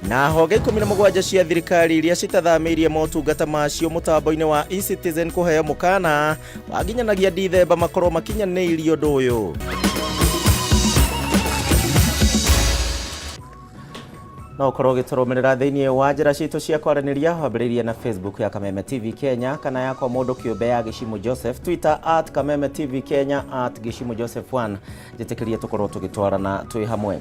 Na honge 17 cia thirikari iria citathamĩirie motungata macio mũtambo-inĩ wa eCitizen kũheo mũkana wa nginyanagia Dithemba makorwo makinyanĩirie ũndũ ũyũ. No ũkorwo ũgĩtũrũmĩrĩra thĩinĩ wa njĩra citũ cia kwaranĩria, wambĩrĩirie na Facebook ya Kameme TV Kenya kana yakwa mũndũ kĩũmbe ya Gĩcimu Joseph, Twitter at Kameme TV Kenya, at Gĩcimu Joseph 1. Njĩtĩkĩrie tũkorwo tũgĩtwarana twĩ hamwe.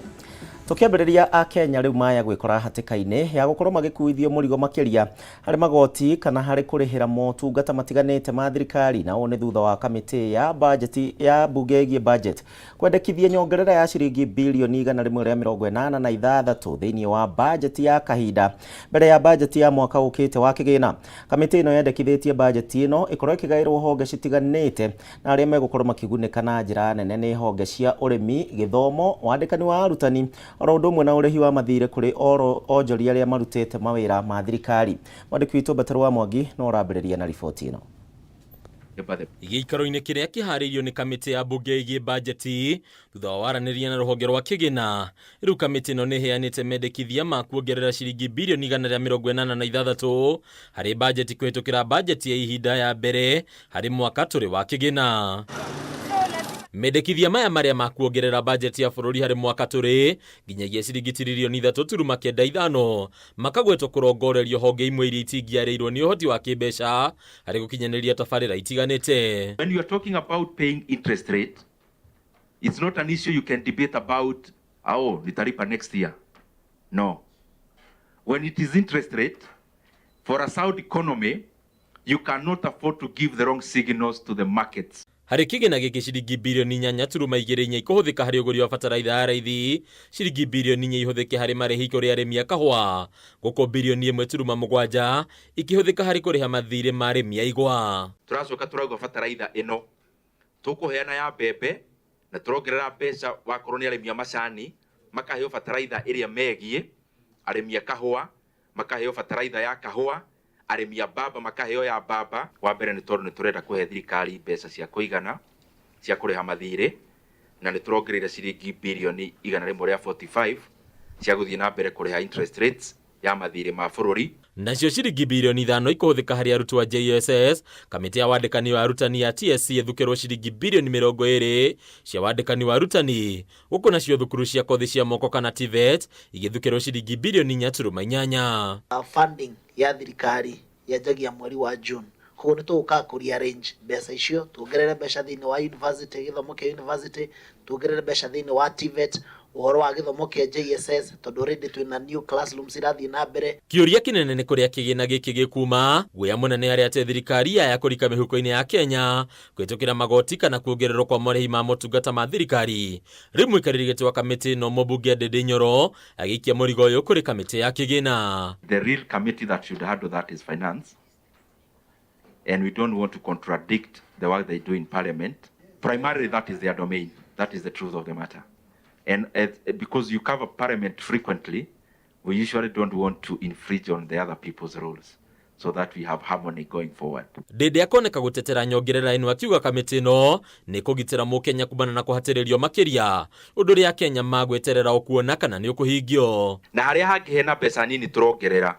Tũkĩambĩrĩria, Akenya rĩu maya gwĩkora hatĩka-inĩ ya gũkorwo magĩkuithio mũrigo makĩria harĩ magoti kana harĩ kũrĩhĩra motungata matiganĩte ma thirikari, na ũũ nĩ thutha wa kamĩtĩ ya bajeti ya mbunge ĩgiĩ budget kwendekithia nyongerera ya ciringi birioni 186 thĩinĩ wa bajeti ya kahinda mbere ya bajeti ya mwaka ũkĩte wa kĩgĩna. Kamĩtĩ ĩno yendekithĩtie bajeti ĩno ĩkorwo ĩkĩgaĩrwo honge citiganĩte, na arĩa megũkorwo makĩgunĩka na njĩra nene nĩ honge cia ũrĩmi, gĩthomo, wandĩkani wa arutani, oro ũndũ ũmwe na ũrĩhi wa mathirĩ kũrĩ onjoria arĩa marutĩte mawĩra ma thirikari. Mwandĩki witũ Mbatarũ wa Mwangi no ũrambĩrĩria na riboti ĩno. Gĩikaro-inĩ kĩrĩa kĩharĩirio nĩ kamĩtĩ ya mbunge ĩgiĩ bajeti thutha wa waranĩria na rũhonge rwa kĩgĩna, rĩu kamĩtĩ ĩno nĩ ĩheanĩte mendekithia ma kuongerera ciringi birioni 186 harĩ bajeti kũhĩtũkĩra bajeti ya ihinda ya mbere harĩ mwaka tũrĩ wa kĩgĩna. Mendekithia maya marĩa ma kuongerera bajeti ya bũrũri harĩ mwaka tũrĩ nginyagia ciringi tiririoni 3.95 makagwetwo kũrongorerio honge imwe iria itingĩarĩirwo nĩ ũhoti wa kĩmbeca harĩ gũkinyanĩria tabarĩra itiganĩte. When you are talking about paying interest rate, it's not an issue you can debate about, "Oh, nitalipa next year." No. When it is interest rate, for a sound economy, you cannot afford to give the wrong signals to the markets. Harĩ kĩgĩna gĩkĩ, ciringi birioni 8.24 ikũhũthĩka harĩ ũgũri wa bataraitha ya raithi, ciringi birioni 4 ihũthĩke harĩ marĩhi kũrĩ arĩmi a kahũa, gũkũ birioni 1.7 ikĩhũthĩka harĩ kũrĩha mathirĩ ma arĩmi a igwa. Tũracoka tũrauga bataraitha ĩno tũkũheana ya mbembe na tũrongerera mbeca wakorwo nĩ arĩmi a macani makaheo bataraitha ĩrĩa megiĩ, arĩmi a kahũa makaheo bataraitha ya kahũa, arĩmi a mbamba makaheo ya mbamba. Wa mbere nĩ tondũ nĩ tũrenda kũhe thirikari mbeca cia kũigana cia kũrĩha mathirĩ, na nĩ tũrongereire ciringi birioni 145 cia gũthiĩ na mbere kũrĩha interest rates ya mathirĩ ma bũrũri. Nacio ciringi birioni 5 ikũhũthĩka harĩ arutwo a JSS. Kamĩtĩ ya wandĩkani wa arutani ya TSC ĩthukĩrwo ciringi birioni 20 cia wandĩkani wa arutani, gũkũ nacio thukuru cia kothi cia moko kana TVET igĩthukĩrwo ciringi birioni 4.8. Funding ya thirikari yanjagia mweri wa June, koguo nĩ tũgũkaga kũ rearrange mbeca icio, tuongerere mbeca thĩinĩ wa university, gĩthomo kĩa university, tuongerere mbeca thĩinĩ wa TVET, ũhoro wa gĩthomo kĩa JSS, tondũ already twĩna new classrooms irathiĩ na mbere. Kĩũria kĩnene nĩ kũrĩa kĩgĩna gĩkĩ gĩkuma, guoya mũnene arĩa atĩ thirikari yaya kũrika mĩhuko-inĩ ya Kenya kũhĩtũkĩra magoti kana kuongererwo kwa marĩhi ma motungata ma thirikari. Rĩu mũikarĩri gĩtĩ wa kamĩtĩ ĩno, mũmbunge Ndindi Nyoro, agĩikia mũrigo ũyũ kũrĩ kamĩtĩ ya kĩgĩna. The real committee that should handle that is finance, and we don't want to contradict the work they do in parliament. Primarily, that is their domain. That is the truth of the matter. And because you cover parliament frequently, we usually don't want to infringe on the other people's rules so that we have harmony going forward. Ndindi akoneka gũtetera nyongerera ĩno, akiuga kamĩtĩ ĩno nĩ kũgitĩra mũkenya kumana na kũhatĩrĩrio makĩria, ũndũ ũrĩa Kenya magweterera okuona kana nĩ ũkũhingio. Na harĩa hangĩ hena mbeca nini tũrongerera,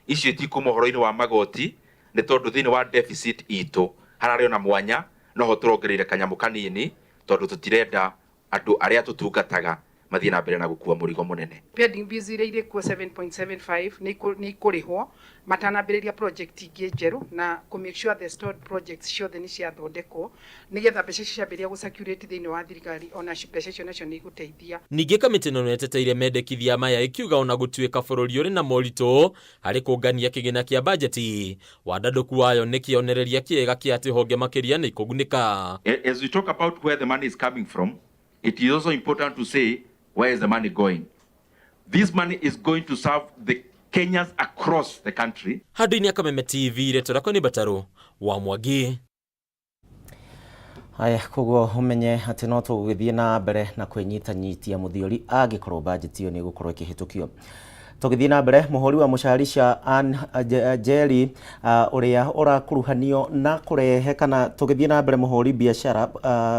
icio itikuma ũhoro-inĩ wa magoti, nĩ tondũ thĩinĩ wa deficit itũ hararĩ ona mwanya noho tũrongereire kanyamũ kanini, tondũ tũtirenda andũ arĩa tũtungataga mathiĩ na mbere na gũkua mũrigo mũnene. Pending bills iria irĩ kuo 7.75 nĩ ikũrĩhwo matanambĩrĩria project ingĩ njerũ, na kũ make sure the stalled projects ciothe nĩ ciathondekwo, nĩgetha mbeca icio ciambĩrĩria gũ circulate thĩinĩ wa thirikari, ona mbeca icio nacio nĩ igũteithia. Ningĩ kamĩtĩ ĩno nĩyeteteire mendekithia maya, ĩkiuga ona gũtuĩka bũrũri ũrĩ na moritũ harĩ kũngania kĩgĩna kĩa bajeti, wandandũku wayo nĩ kĩonereria kĩega kĩa atĩ honge makĩria nĩ ikũgunĩka. As we talk about where the money is coming from, it is also important to say where is the money going. This money is going to serve the Kenyans across the country. Handũ-inĩ Kameme TV, rĩtwa rĩakwa nĩ Mbatarũ wa Mwangi. Haya, koguo ũmenye atĩ no tũgũgĩthiĩ na mbere na kwĩnyitanyitia mũthiori angĩkorwo bajeti ĩyo nĩ ĩgũkorwo ĩkĩhĩtũkio. Tũgĩthiĩ na mbere, mũhũri wa mũcarica Ann Njeri ũrĩa ũrakuruhanio na kũrehe kana tũgĩthiĩ na mbere mũhũri biacara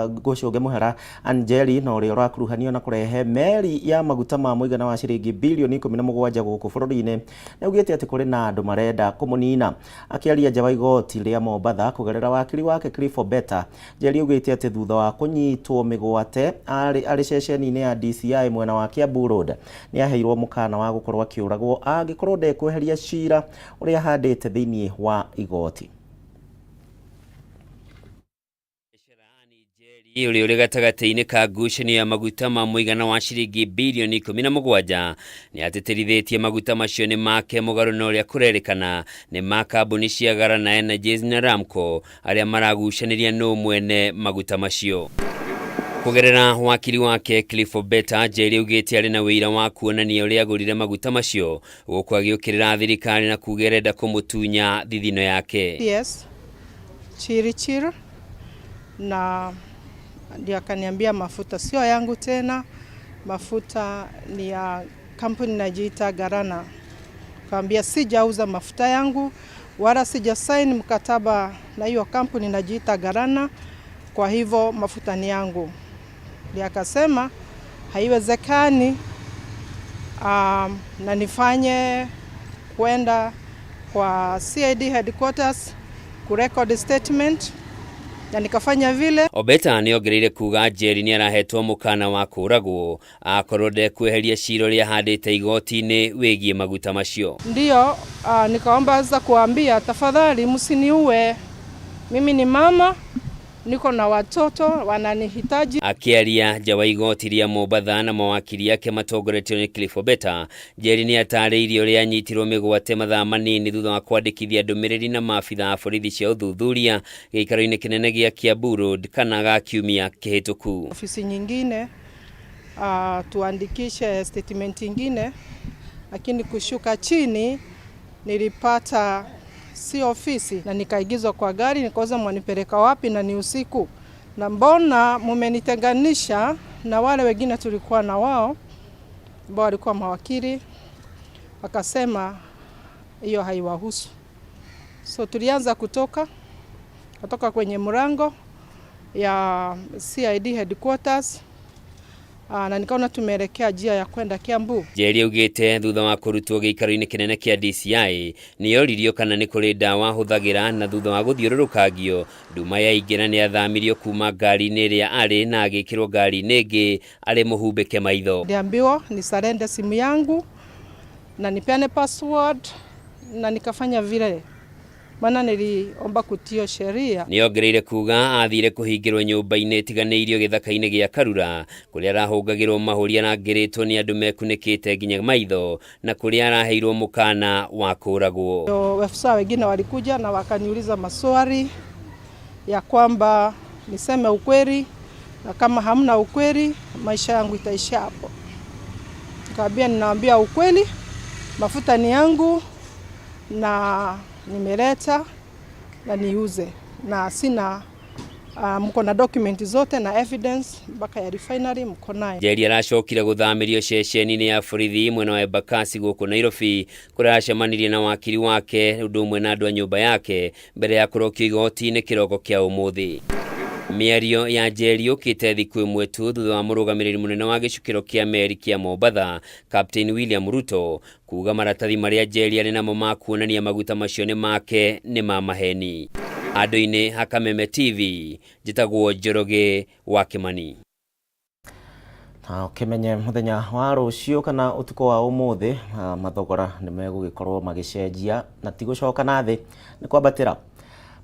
ngũcũnge mũhera Ann Njeri na ũrĩa ũrakuruhanio na kũrehe meri ya maguta ma mũigana wa ciringi bilioni 17 gũkũ bũrũri-inĩ nĩaugĩte atĩ kũrĩ na andũ marenda kũmũnina. Akĩaria nja wa igoti rĩa Mombatha kũgerera wakiri wake Cliff Obeta, Njeri augĩte atĩ thutha wa kũnyitwo mĩgwate arĩ arĩ ceceni-inĩ ya DCI mwena wa Kiambu Road nĩaheirwo mũkana wa gũkorwo akĩũragwo angĩkorwo ndekweheria cira ũrĩa ahandĩte thĩinĩ wa igoti. Ũrĩa ũrĩ gatagatĩ-inĩ ka ngucanio ya maguta ma mũigana wa ciringi bilioni 17 nĩ atĩtĩrithĩtie maguta macio nĩ make mũgarũ na ũrĩa kũrerĩkana nĩ ma kambuni cia Garana Energies na Ramco arĩa maragucanĩria nũ mwene maguta macio. Kũgerera wakiri wake Cliff Obeta, Njeri augĩte arĩ na wĩira wa kuonania ũrĩa agũrire maguta macio gũkũ agĩũkĩrĩra thirikari na kuga ĩrenda kũmũtunya thithino yake. Yes, Chirichir, na ndio akaniambia mafuta sio yangu tena, mafuta ni ya kampuni inajiita Garana. Kaambia sijauza mafuta yangu wala sija sign mkataba na hiyo kampuni inajiita Garana, kwa hivyo mafuta ni yangu. Ndio akasema haiwezekani, na nifanye kwenda kwa CID headquarters kurecord statement, na nikafanya vile. Obeta nĩ ongereire kuga Njeri nĩ arahetwo mũkana wa kũragwo akorwo ndekweheria cira ũrĩa ahandĩte igoti-inĩ wĩgiĩ maguta macio. Ndio nikaomba sasa kuambia tafadhali msiniue, mimi ni mama, niko na watoto wananihitaji. Akĩaria nja wa igoti rĩa Mombatha na mawakiri ake matongoretio nĩ Cliff Obeta, Njeri nĩ atarĩirie ũrĩa anyitirwo mĩgwate mathaa manini thutha wa kwandĩkithia ndũmĩrĩri na maabitha a borithi cia ũthuthuria gĩikaro-inĩ kĩnene gĩa Kiambu Road kana ga kiumia kĩhĩtũku. Ofisi nyingine tuandikishe statement ingine, lakini kushuka chini nilipata si ofisi na nikaingizwa kwa gari, nikauza mwanipeleka wapi na ni usiku, na mbona mumenitenganisha na wale wengine tulikuwa na wao ambao walikuwa mawakili, wakasema hiyo haiwahusu. So tulianza kutoka kwenye mlango ya CID headquarters, na nikaona tumeelekea njia ya kwenda Kiambu. Njeri augĩte thutha wa kũrutwo gĩikaro-inĩ kĩnene kĩa DCI nĩoririo kana nĩ kũrĩ ndawa ahũthagĩra na thutha wa gũthiũrũrũkangio nduma yaingĩra nĩ athamirio kuma ngari-inĩ ĩrĩa arĩ na agĩkĩrwo ngari-inĩ ĩngĩ arĩ mũhumbĩke maitho. Niliambiwa nisarende simu yangu na nipeane password na nikafanya vile, maana niliomba kutio sheria. Nĩongereire kuga athire kũhingĩrwo nyũmba-inĩ ĩtiganĩirio gĩthaka-inĩ gĩa Karura kũrĩa arahũngagĩrwo mahũri arangĩrĩtwo nĩ andũ mekunĩkĩte nginya maitho na kũrĩa araheirwo mũkana wa kũragwo. Afisa wengine walikuja na wakaniuliza maswali ya kwamba niseme ukweli na kama hamna ukweli maisha yangu itaishia hapo. Nikamwambia ninawaambia ukweli, mafuta ni yangu na nimeleta na niuze na sina mko na document zote na evidence mpaka ya refinery mko nayo. Njeri aracokire gũthamĩrio ceceni-inĩ ya borithi mwena wa Embakasi gũkũ Nairobi kũrĩa aracemanirie na wakiri wake ũndũ ũmwe na andũ a nyũmba yake mbere ya kũrokio igoti-inĩ kĩroko kĩa ũmũthĩ. Mĩario ya Njeri yũkĩte thikũ ĩmwe tu thutha wa mũrũgamĩrĩri mũnene wa gĩcukĩro kĩa meri kĩa Mombatha Captain William Ruto kuga maratathi marĩa Njeri arĩ namo ma kuonania maguta macio nĩ make nĩ ma maheni. Andũ-inĩ ha Kameme TV, njĩtagwo Njoroge wa Kĩmani. Na ũkĩmenye mũthenya wa rũciũ kana ũtukũ wa ũmũthĩ, mathogora nĩ megũgĩkorwo magĩcenjia na ti gũcoka na thĩ, nĩ kwambatĩra.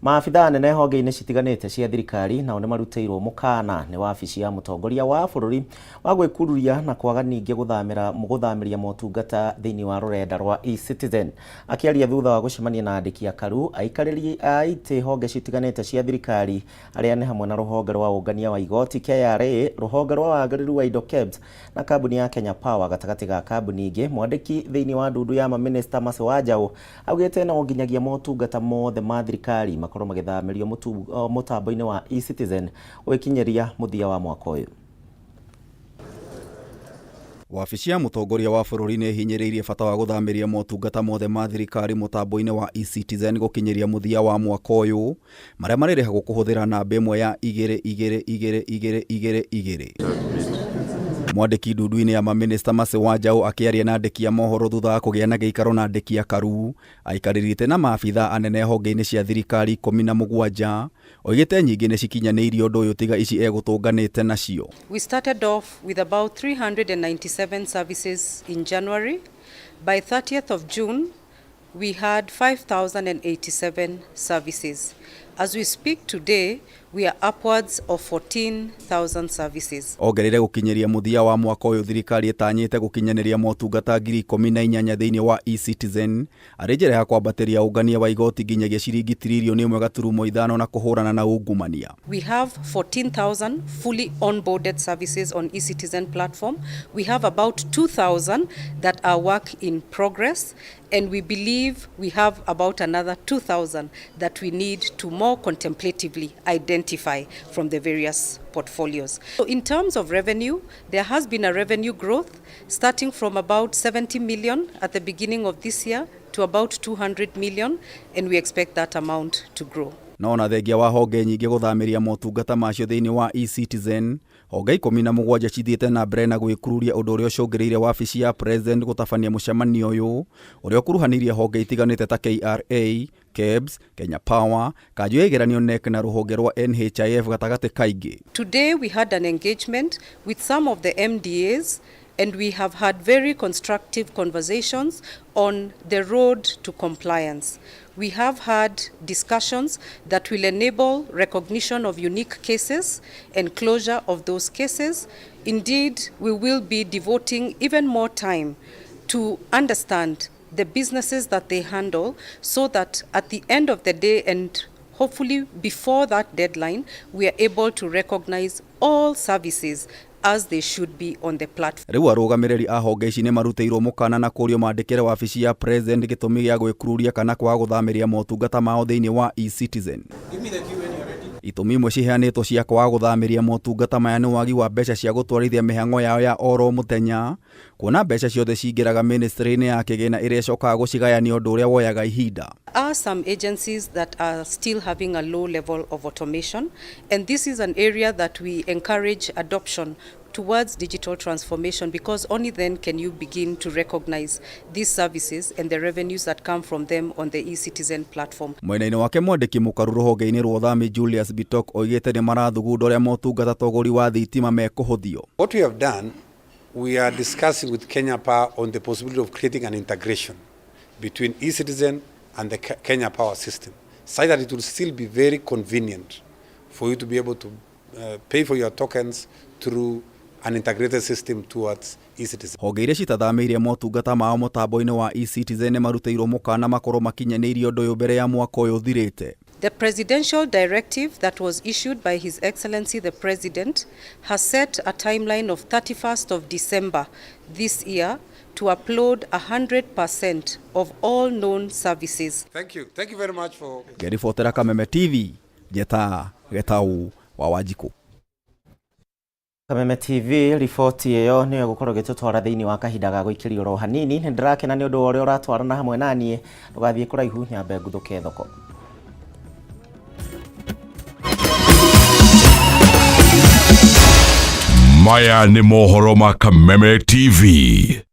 Maabitha anene honge-inĩ citiganĩte cia thirikari nao nĩ marutĩirwo mũkana nĩ wabici ya mũtongoria wa bũrũri wa gwĩkururia na kwaga ningĩ gũthamĩria motungata thĩinĩ wa rũrenda rwa eCitizen. Akĩaria thutha wa gũcemania na andĩki akaru aikarĩri a itĩ honge citiganĩte cia thirikari arĩa nĩ hamwe na rũhonge rwa ũngania wa igoti KRA, rũhonge rwa wagĩrĩru wa indo KEBS na kambuni ya Kenya Power gatagatĩ ga kambuni ingĩ. Mwandĩki thĩinĩ wa ndundu ya mamĩnĩsta Mercy Wanjaũ augĩte no nginyagia motungata mothe ma thirikari makorwo magĩthamĩrio mũtambo-inĩ wa eCitizen ũgĩkinyĩria mũthia wa mwaka ũyũ. Wabici ya mũtongoria wa bũrũri nĩ ĩhinyĩrĩirie bata wa gũthamĩria motungata mothe ma thirikari mũtambo-inĩ wa eCitizen gũkinyĩria mũthia wa mwaka ũyũ, marĩa marĩrĩhagwo kũhũthĩra namba ĩmwe ya 2 2 2 2 2 2. Mwandĩki ndundu-inĩ ya mamĩnĩsta Mercy Wanjaũ akĩaria na andĩki a mohoro thutha wa kũgĩa na gĩikaro na andĩki a Karu, aikarĩrĩte na maabitha anene honge-inĩ cia thirikari 17, oigĩte nyingĩ nĩ cikinyanĩirie ũndũ ũyũ tiga ici egũtũnganĩte nacio. We started off with about 397 services in January. By 30th of June, we had 5,087 services. As we speak today, we are upwards of 14,000 services. Ongereire gũkinyĩria mũthia wa mwaka ũyũ thirikari ĩtanyĩte gũkinyanĩria motungata 18,000 thĩinĩ wa eCitizen arĩ njĩra ya kwambatĩria ũngania wa igoti nginyagia ciringi tiririoni 1.5 na kũhũrana na ungumania. We have 14,000 fully onboarded services on eCitizen platform. We have about 2,000 that are work in progress, and we believe we have about another 2,000 that we need to more contemplatively identify from the various portfolios. So in terms of revenue, there has been a revenue growth starting from about 70 million at the beginning of this year to about 200 million, and we expect that amount to grow. No ona thengia wa honge nyingĩ gũthamĩria motungata macio thĩinĩ wa eCitizen, honge 17 cithiĩte na mbere na gwĩkururia ũndũ ũrĩa ũcũngĩrĩirie wabici ya President gũtabania mũcemanio ũyũ ũrĩa ũkuruhanirie honge itiganĩte ta KRA, KEBS, Kenya Power, kanjũ ya igeranio KNEC na rũhonge rwa NHIF gatagatĩ kaingĩ. Today we had an engagement with some of the MDAs, and we have had very constructive conversations on the road to compliance. We have had discussions that will enable recognition of unique cases and closure of those cases. Indeed, we will be devoting even more time to understand the businesses that they handle so that at the end of the day and hopefully before that deadline, we are able to recognize all services as they should be on the platform. Rĩu arũgamĩrĩri a honge ici nĩ marutĩirwo mũkana na kũrio mandĩkĩre wabici ya President gĩtũmi gĩa gwĩkururia kana kwaga gũthamĩria motungata mao thĩinĩ wa eCitizen. Itũmi imwe ciheanĩtwo cia kwaga gũthamĩria motungata maya nĩ wagi wa mbeca cia gũtwarithia mĩhang'o yao ya oro mũthenya, kuona mbeca ciothe cingĩraga ministry-inĩ ya kĩgĩna ĩrĩa ĩcokaga gũcigayania ũndũ ũrĩa woyaga ihinda. Are some agencies that are still having a low level of automation, and this is an area that we encourage adoption towards digital transformation, because only then can you begin to recognize these services and the revenues that come from them on the eCitizen platform. Mwena-inĩ wake mwandĩki mũkaru rũhonge-inĩ rwa ũthami Julius Bitok oigĩte nĩ marathugunda ũrĩa motungata ta ũgũri wa thitima mekũhũthio. What we have done, we are discussing with Kenya Power on the possibility of creating an integration between eCitizen and the Kenya Power system, such that it will still be very convenient for you to be able to pay for your tokens through an integrated system towards eCitizen. Honge iria citathamĩirie motungata mao mũtambo-inĩ wa eCitizen nĩ marutĩirwo mũkana makorwo makinyanĩirie ũndũ ũyũ mbere ya mwaka ũyũ ũthirĩte. The presidential directive that was issued by His Excellency the President has set a timeline of 31st of December this year to upload 100% of all known services. Thank you. Thank you very much for... Ngeribotera Kameme TV, Njeta Getau wa Wanjikũ. Kameme TV riboti ĩyo nĩyo ĩgũkorwo ĩgĩtũtwara thĩinĩ wa kahinda ga gũikĩrio oro hanini. Nĩ ndĩrakena nĩ ũndũ wa ũrĩa ũratwarana hamwe naniĩ, ndũgathiĩ kũraihu, nyambe nguthũke thoko. Maya nĩ mohoro ma Kameme TV.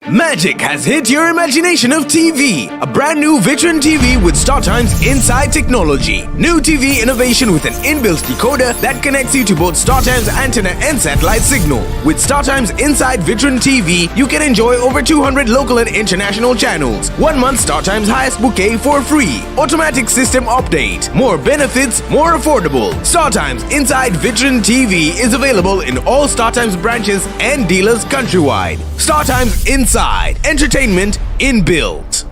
Magic has hit your imagination of TV. A brand new Vitron TV with StarTimes Inside technology. New TV innovation with an inbuilt decoder that connects you to both StarTimes antenna and satellite signal. With StarTimes Inside Vitron TV, you can enjoy over 200 local and international channels. 1 month StarTimes highest bouquet for free. Automatic system update. More benefits, more affordable. StarTimes Inside Vitron TV is available in all StarTimes branches and dealers countrywide. StarTimes Inside. Entertainment inbuilt.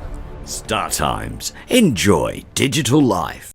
Star Times. Enjoy digital life.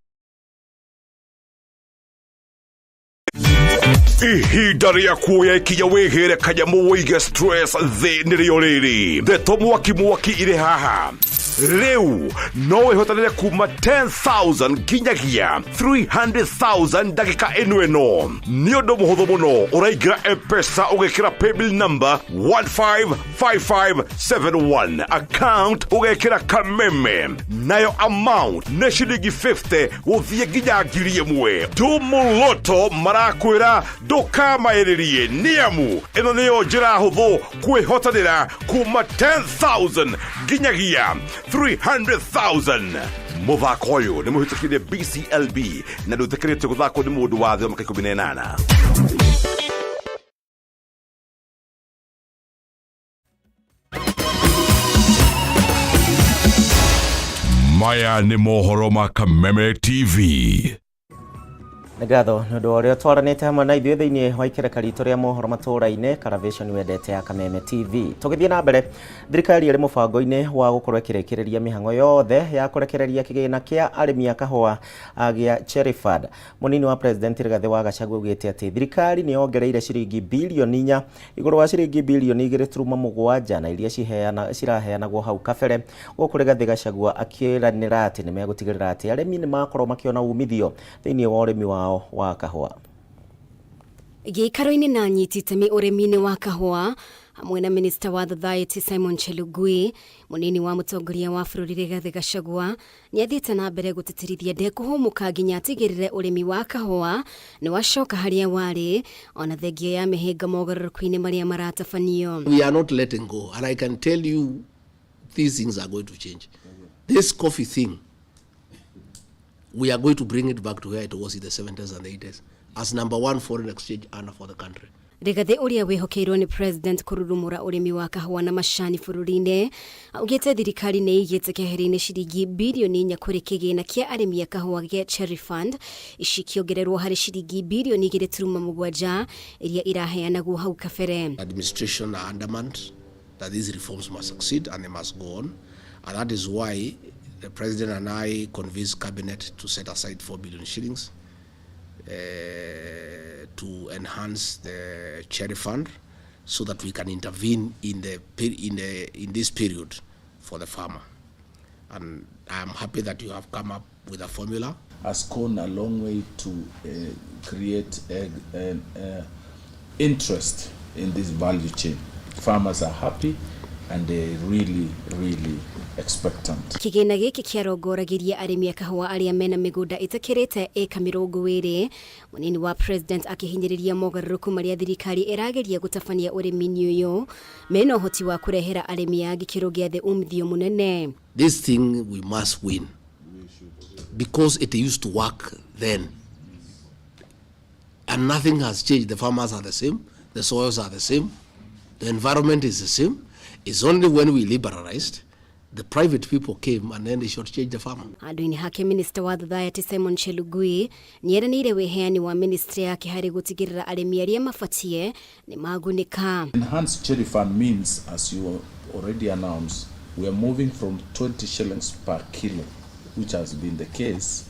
Ihinda rĩa kuoya ikinya wĩhĩre kanyamũ wĩige stress thĩ nĩrĩo rĩrĩ. Ndeto mwaki mwaki irĩ haha. Rĩu no wĩhotanĩre kuma 10,000 nginyagia 300,000 ndagĩka ĩno ĩno. Nĩ ũndũ mũhũthũ mũno, ũraingĩra M-Pesa ũgekĩra paybill number 155571, account ũgekĩra Kameme, nayo amount nĩ ciringi 50 gũthiĩ nginya 1,000. Tumuloto marakwĩra ndũkamaĩrĩrie, nĩamu ĩno nĩyo njĩra hũthũ kwĩhotanĩra kuma 10,000 nginyagia 300,000. Mũthako ũyũ nĩ mũhĩtũkire BCLB na ndũtĩkĩrĩtio gũthakwo nĩ mũndũ wa thĩ wa mĩaka 18. Maya nĩ mohoro ma Kameme TV. Nĩ ngatho nĩ ũndũ wa ũrĩa twaranĩte hamwe na ithuĩ thĩinĩ wa ikereka ritũ rĩa mohoro matũũra-inĩ Karavation wendete ya Kameme TV. Tũgĩthiĩ na mbere, thirikari ĩrĩ mũbango-inĩ wa gũkorwo ĩkĩrĩkĩrĩria mĩhang'o yothe ya kũrekereria kĩgĩna kĩa arĩmi a kahũa gĩa Cherry Fund. Mũnini wa President Rigathĩ wa Gachagua augĩte atĩ thirikari nĩ yongereire ciringi bilioni 4 igũrũ wa ciringi bilioni 2.7 na iria ciraheanagwo hau kabere. Gũkũ Rigathĩ Gachagua akĩranĩra atĩ nĩ megũtigĩrĩra atĩ arĩmi nĩ makorwo makĩona umithio thĩinĩ wa ũrĩmi wao wa kahũa. Gĩikaro-inĩ na anyiti itemi ũrĩmi-inĩ wa kahũa hamwe na minista wa Society Simon Chelugui, mũnini wa mũtongoria wa bũrũri Rigathĩ Gachagua nĩ athiĩte na mbere gũtĩtĩrithia ndekũhũmũka nginya atigĩrĩre ũrĩmi wa kahũa nĩ wacoka harĩa warĩ ona thengia ya mĩhĩnga mogarũrũku-inĩ marĩa maratabanio. We are not letting go, and I can tell you these things are going to change. This coffee thing, we are going to bring it back to where it was in the 70s and the 80s as number one foreign exchange earner for the country. Rigathĩ ũrĩa wĩhokeirwo nĩ president kũrurumũra ũrĩmi wa kahũa na macani bũrũri-inĩ augĩte thirikari nĩ ĩigĩte keheri-inĩ ciringi bilioni 4 kũrĩ kĩgĩna kĩa arĩmi a kahũa gĩa Cherry Fund, ici ikĩongererwo harĩ ciringi bilioni 2.7 iria iraheanagwo hau kabere. Administration are adamant that these reforms must succeed and they must go on, and that is why the president and I convinced cabinet to set aside 4 billion shillings to enhance the Cherry Fund so that we can intervene in the in the in this period for the farmer. And I am happy that you have come up with a formula. Has gone a long way to create an interest in this value chain. Farmers are happy and they really, really expectant. Kĩgĩna gĩkĩ kĩarongoragĩria arĩmi a kahũa arĩa mena mĩgũnda ĩtakĩrĩte ĩka 20. Mũnini wa president akĩhinyĩrĩria mogarũrũku marĩa thirikari ĩrageria gũtabania ũrĩmi-inĩ ũyũ mena ũhoti wa kũrehera arĩmi a gĩkĩro gĩa thĩ umithio mũnene. This thing we must win because it used to work then and nothing has changed. The farmers are the same, the soils are the same, the environment is the same. It's only when we liberalized, the private people came and then they shortchanged the farmer. Handũ-inĩ hake minista wa Society Simon Chelugui nĩeranĩire wĩheani wa ministry yake harĩ gũtigĩrĩra arĩmi arĩa mabatie nĩ magunĩka. Enhanced Cherry Fund means, as you already announced, we are moving from 20 shillings per kilo, which has been the case,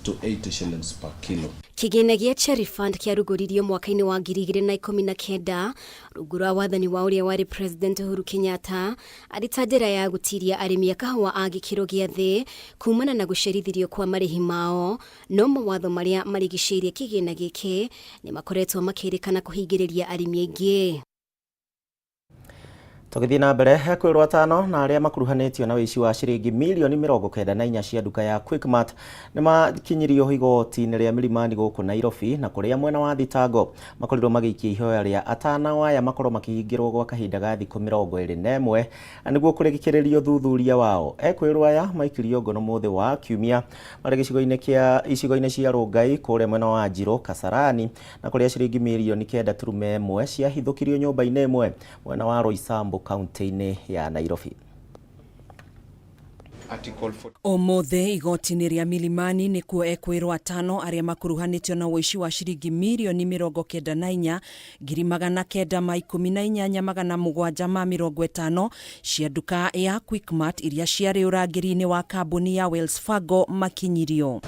to 80 shillings per kilo. Kĩgĩna gĩa Cherry Fund kĩarugũririo mwaka-inĩ wa 2019 rungu rwa wathani wa ũrĩa warĩ President Uhuru Kenyatta arĩ ta njĩra ya gũtiria arĩmi a kahũa a gĩkĩro gĩa thĩ kumana na gũcerithirio kwa marĩhi mao, no mawatho marĩa marigicĩirie kĩgĩna gĩkĩ nĩ makoretwo makĩrĩkana kũhingĩrĩria arĩmi aingĩ. Tũgĩthiĩ na mbere, kwĩrwo atano na arĩa makuruhanĩtio na ũici wa ciringi milioni 94 cia nduka ya Quickmart nĩ makinyirio igoti-inĩ rĩa Milimani gũkũ Nairobi, na kũrĩa mwena wa thitango makorirwo magĩikia ihoya rĩa atano aya makorwo makĩhingĩrwo gwa kahinda ga thikũ 21 nĩguo kũrĩkĩrĩrio thuthuria wao. Ekwĩrwo aya maikirio ngono mũthĩ wa kiumia marĩ gĩcigo-inĩ kĩa icigo-inĩ cia Rongai kũrĩa mwena wa Njirũ Kasarani, na kũrĩa ciringi milioni 9.1 ciahithũkirio nyũmba-inĩ ĩmwe mwena wa Roysambu kaunti-inĩ ya Nairobi. Ũmũthĩ igoti-inĩ rĩa Milimani nĩkuo ekwĩrwo atano arĩa makuruhanĩtio na ũici wa ciringi milioni 94 918,750 cia nduka ya Quickmart iria ciarĩ ũrangĩri-inĩ wa kambuni ya Wells Fargo makinyirio.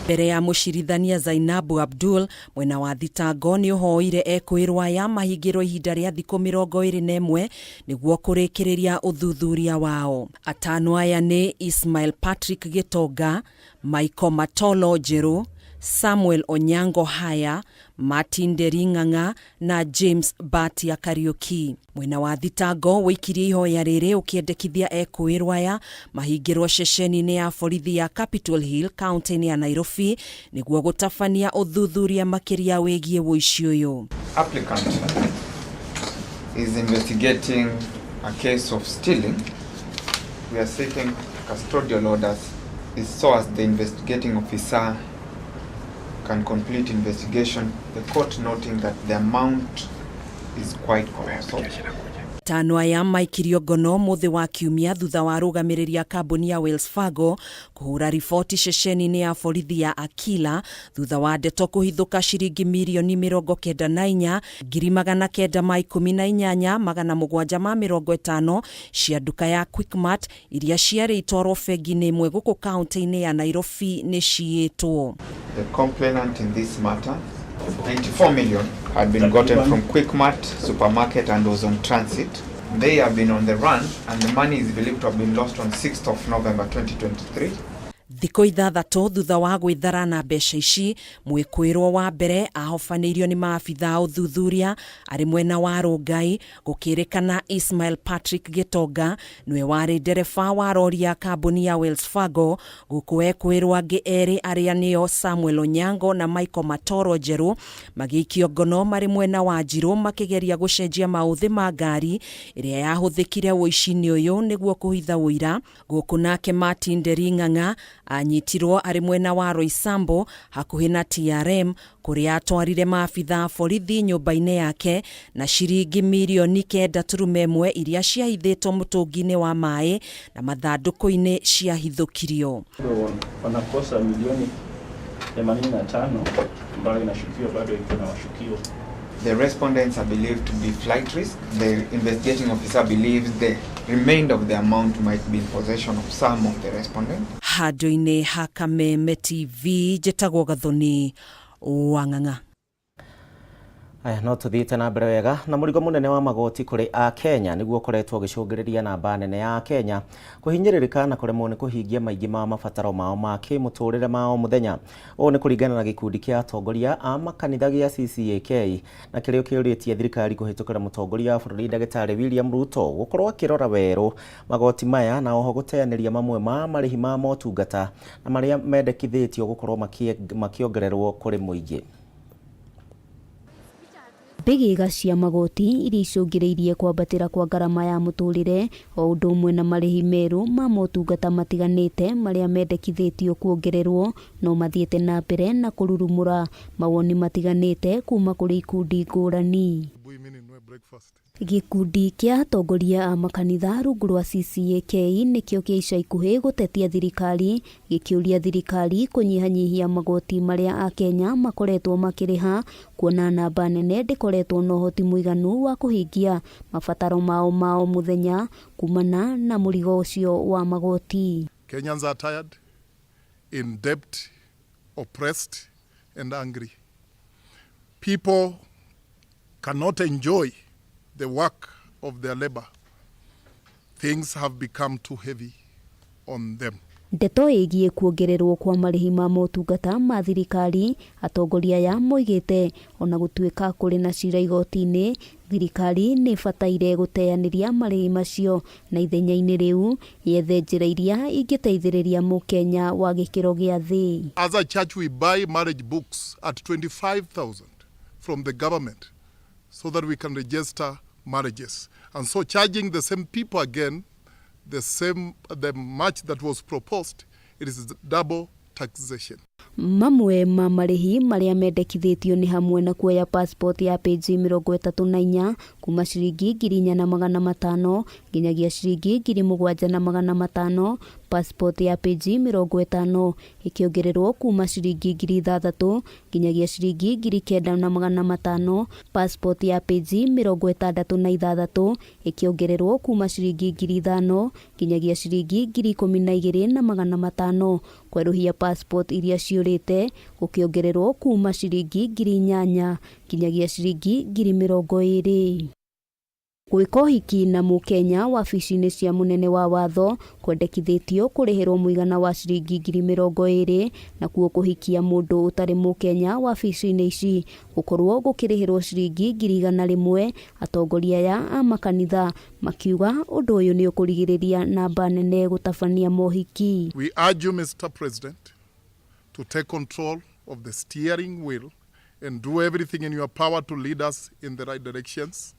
Mbere ya mũcirithania Zainabu Abdul, mwena wa thitango nĩ ũhoire ekũĩrwo aya mahingĩrwo ihinda rĩa thikũ 21 nĩguo kũrĩkĩrĩria ũthuthuria wao. Atano aya nĩ Ismail Patrick Gĩtonga, Michael Matolo Njerũ, Samuel Onyango Haya, Martin Nderi Ng'ang'a na James Batia Kariuki. Mwena wa thitango wĩikirie ihoya rĩrĩ ũkĩendekithia ekũĩrwo aya mahingĩrwo ceceni-inĩ ya borithi ya Capitol Hill kaunti-inĩ ya Nairobi nĩguo gũtabania ũthuthuria makĩria wĩgiĩ ũici ũyũ. Applicant is investigating a case of stealing. We are seeking custodial orders is so as the investigating officer can complete investigation, the court noting that the amount is quite colossal. Tano aya maikirio ngono mũthĩ wa kiumia thutha wa arũgamĩrĩri a kambuni ya Wells Fargo kũhũra riboti ceceni-inĩ ya borithi ya Akila thutha wa ndeto kũhithũka ciringi mirioni 94 918,750 cia nduka ya Quickmart iria ciarĩ itwarwo bengi-inĩ ĩmwe gũkũ kaunti-inĩ ya Nairobi nĩ ciĩtwo. The complainant in this matter, 94 million, had been gotten from Quickmart supermarket and was on transit. They have been on the run and the money is believed to have been lost on 6th of November 2023. Thikũ ithathatũ thutha wa gwĩthara na mbeca ici, mwĩkũĩrwo wa mbere ahobanĩirio nĩ maabitha a ũthuthuria arĩ mwena wa Rongai, gũkĩrĩkana Ismail Patrick Gĩtonga nĩwe warĩ ndereba wa rori ya kambuni ya Wells Fargo, gũkũ ekwĩrwo angĩ erĩ arĩa nĩo Samuel Onyango na Michael Matoro Njerũ magĩikio ngono marĩ mwena wa Njirũ makĩgeria gũcenjia maũthĩ ma ngari ĩrĩa yahũthĩkire ũici-inĩ ũyũ nĩguo kũhitha ũira. Gũkũ nake Martin Nderi Ng'ang'a anyitirwo arĩ mwena wa Roysambu hakuhĩ na TRM kũrĩa atwarire maabitha a borithi nyũmba-inĩ yake na ciringi mirioni 9.1 iria ciahithĩtwo mũtũngi-inĩ wa maĩ na mathandũkũ-inĩ ciahithũkirio. Wanakosa milioni 85 ambayo inashukiwa bado iko na washukiwa. The respondents are believed to be flight risk. The investigating officer believes the remainder of the amount might be in possession of some of the respondents. Handũ-inĩ ha Kameme TV njĩtagwo Gathoni wa Ng'ang'a. Aya, no tuthiĩte na mbere wega na mũrigo mũnene wa magoti kũrĩ Akenya nĩguo ũkoretwo ũgĩcũngĩrĩria namba nene ya Akenya kũhinyĩrĩrĩka na kũremwo nĩ kũhingia maingĩ ma mabataro mao ma kĩmũtũrĩre ma o mũthenya. Ũũ nĩ kũringana na gĩkundi kĩa atongoria a makanitha gĩa CCAK na kĩrĩa kĩũrĩtie thirikari kũhĩtũkĩra mũtongoria wa bũrũri ndagĩtarĩ William Ruto gũkorwo akĩrora werũ magoti maya na oho gũteanĩria mamwe ma marĩhi ma motungata na marĩa mendekithĩtio gũkorwo makĩongererwo kũrĩ mũingĩ. Mbĩgĩga cia magoti iria icũngĩrĩirie kwambatĩra kwa ngarama ya mũtũrĩre o ũndũ ũmwe na marĩhi merũ ma motungata matiganĩte marĩa mendekithĩtio kuongererwo no mathiĩte na mbere na kũrurumũra mawoni matiganĩte kuma kũrĩ ikundi ngũrani. Gĩkundi kĩa atongoria a makanitha rungu rwa CCAK nĩkĩo kĩa ica ikuhĩ gũtetia thirikari gĩkĩũria thirikari kũnyihanyihia magoti marĩa Akenya makoretwo makĩrĩha kuona namba nene ndĩkoretwo na ũhoti mũiganu wa kũhingia mabataro mao ma o mũthenya kumana na mũrigo ũcio wa magoti. Kenyans are tired, in debt, oppressed and angry. People cannot enjoy the work of their labor. Things have become too heavy on them. Ndeto ĩgiĩ kuongererwo kwa marĩhi ma motungata ma thirikari, atongoria aya moigĩte ona gũtuĩka kũrĩ na cira igoti-inĩ, thirikari nĩ ĩbataire gũteanĩria marĩhi macio na ithenya-inĩ rĩu yethe njĩra iria ingĩteithĩrĩria mũkenya wa gĩkĩro gĩa thĩ. As a church, we buy marriage books at 25,000 from the government so that we can register marriages. And so charging the same people again, the much that was proposed, it is double taxation. Mamwe ma marĩhi marĩa mendekithĩtio nĩ hamwe na kuoya passport ya pĩnji 34 kuma ciringi 4,500 Nginyagia ciringi 7500. Passport ya peji 50 ĩkĩongererwo kuma ciringi 6000 nginyagia ciringi 9500. Passport ya peji 66 ĩkĩongererwo kuma ciringi 5000 nginyagia ciringi 12500. Kwerũhia passport iria ciũrĩte gũkĩongererwo kuma ciringi 8000 nginyagia ciringi 20000. Gwĩka ũhiki na mũkenya wabici-inĩ cia mũnene wa watho kwendekithĩtio kũrĩhĩrwo mũigana wa ciringi 20000, nakuo kũhikia mũndũ ũtarĩ mũkenya wabici-inĩ ici gũkorwo gũkĩrĩhĩrwo ciringi 100,000. Atongoria aya a makanitha makiuga ũndũ ũyũ nĩ ũkũrigĩrĩria namba nene gũtabania mohiki. We urge you, Mr. President, to take control of the steering wheel and do everything in your power to lead us in the right directions.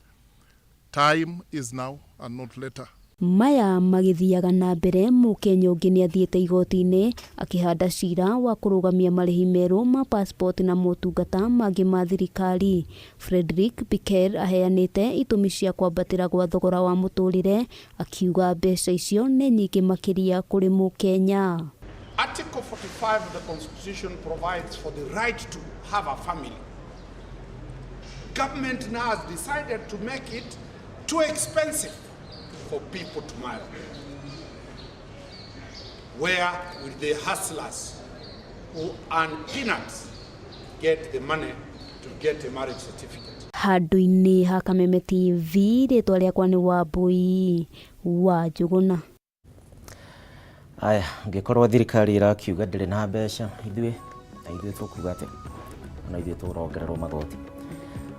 Time is now and not later. Maya magĩthiaga na mbere, mũkenya ũngĩ nĩ athiĩte igoti-inĩ akĩhanda cira wa kũrũgamia marĩhi merũ ma passport na motungata mangĩ ma thirikari. Frederick Biker aheanĩte itũmi cia kwambatĩra gwa thogora wa mũtũrĩre, akiuga mbeca icio nĩ nyingĩ makĩria kũrĩ mũkenya. Article 45 of the Constitution provides for the right to have a family. Government now has decided to make it too expensive for people to marry. Where will the hustlers who earn peanuts get the money to get a marriage certificate? Handũ-inĩ ha Kameme TV, rĩtwa rĩakwa nĩ Wambui wa Njũgũna. Aya, ngĩkorwo thirikari ĩrakiuga ndĩrĩ na mbeca, ithuĩ na ithuĩ tũkuga atĩ ona ithuĩ tũrongererwo magoti.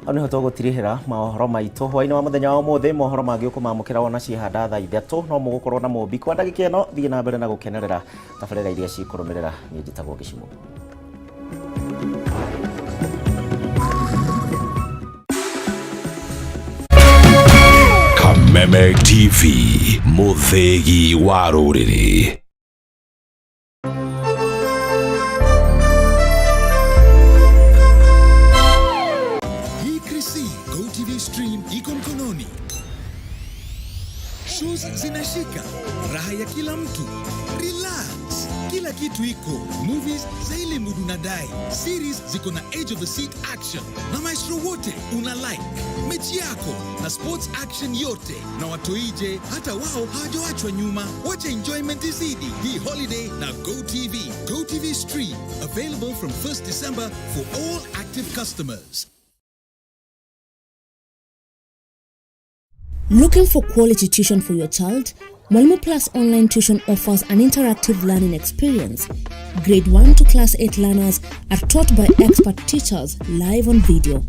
Hau nĩho tũgũtirihĩra mohoro maitũ hwainĩ wa mũthenya wa ũmũthĩ. Mohoro mangĩ ũkũmamũkĩra wona ciehanda thaa 3, no mũgũkorwo na mũmbi kwa ndagĩka ĩno. Thiĩ na mbere na gũkenerera tabarĩra iria cikũrũmĩrĩra. Niĩ njĩtagwo Gĩcimo. Kameme TV, mũthĩgi wa rũrĩrĩ. Hii Krisi Go TV Stream iko mkononi. Shows zinashika, raha ya kila mtu. Relax, kila kitu iko. Movies za ile mudu nadai, series ziko na edge of the seat action na maestro wote una like mechi yako na sports action yote, na watoije hata wao hawajawachwa nyuma. Wacha enjoyment izidi hii holiday na Go TV. Go TV Stream available from 1st December for all active customers. Looking for quality tuition for your child? Mwalimu Plus Online Tuition offers an interactive learning experience. Grade 1 to Class 8 learners are taught by expert teachers live on video.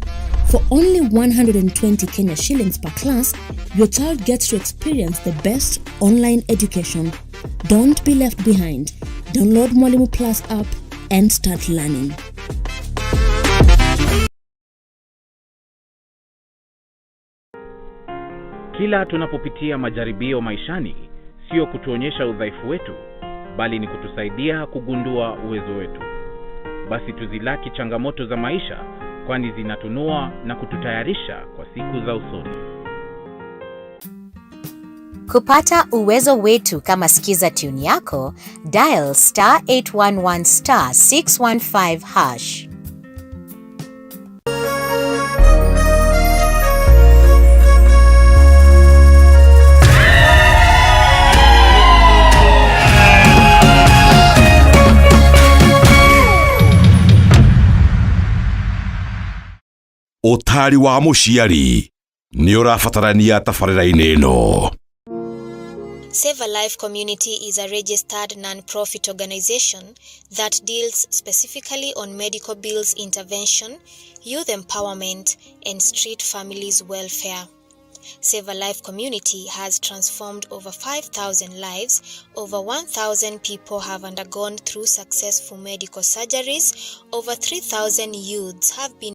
For only 120 Kenya shillings per class, your child gets to experience the best online education. Don't be left behind. Download Mwalimu Plus app and start learning. Kila tunapopitia majaribio maishani, sio kutuonyesha udhaifu wetu, bali ni kutusaidia kugundua uwezo wetu. Basi tuzilaki changamoto za maisha, kwani zinatunua na kututayarisha kwa siku za usoni. Kupata uwezo wetu kama Skiza tune yako, dial star 811 star 615 hash. Ũtari wa mũciari nĩ ũrabatarania tabarĩra-inĩ ĩno. Save a Life Community is a registered non-profit organization that deals specifically on medical bills intervention, youth empowerment, and street families welfare. Save a Life Community has transformed over 5,000 lives. Over 1,000 people have undergone through successful medical surgeries. Over 3,000 youths have been